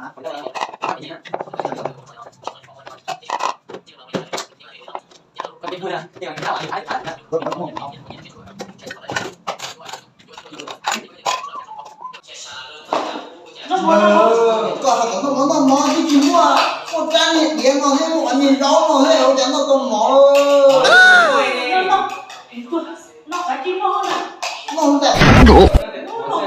Koj hais kom noj mov, noj mov twb tsis muaj, muaj rab niag diav no thiab, muaj qhov niag zaub no thiab, ua cas noj tau mov? Noj ntawm, noj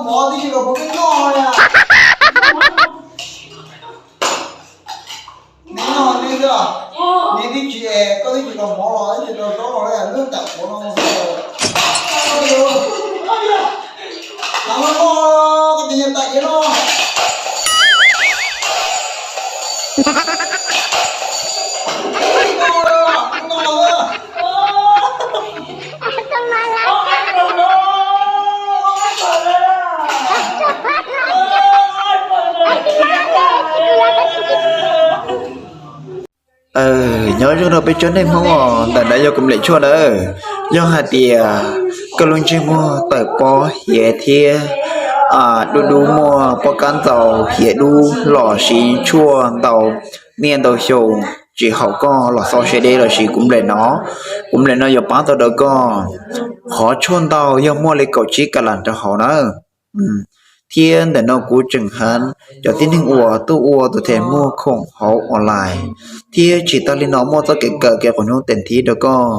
mov twb tsis los puas peb noj na. Neb noj neb xwb, neb twb tsis, koj twb tsis los mov los twb tsis los zaub los, lub ntam quav no xwb. Los noj, koj cia li tam cia noj. Nyob zoo rau peb tsoom neeg Hmoob os, ntawm no yog kuv Nplem Tshuaj nawb. Yog hais tias koj lub ntsej muag tawm pob hiav thiab dub dub muaj pob kab ntxaus hiav dub los sis tshuaj ntau niaj ntau xyoo tsis haum koj los xauj seb deb los sis kuv Nplem no, kuv Nplem no yuav pab tau rau koj. Qhov tshuaj ntau yog muaj li kaum tsib kas las rau hauv na. Thiab ntawm no kuv tseem hais cov tib neeg uas tuaj ua tus them muag khoom hauv online, thiab tsis tas li no muaj txoj kev kawm kev qus hnub tes thiv rau koj.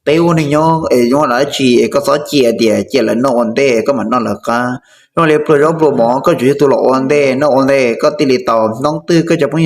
Peb ua neeg nyob es zoo dab tsi es koj txhob cia tias cia lawv noj ua ntej koj mam noj lawv qab. Zoo li pluas zaub pluas mov koj tsuas yog tus los ua ntej noj ua ntej koj thiaj li tau. Hnub twg koj cov phooj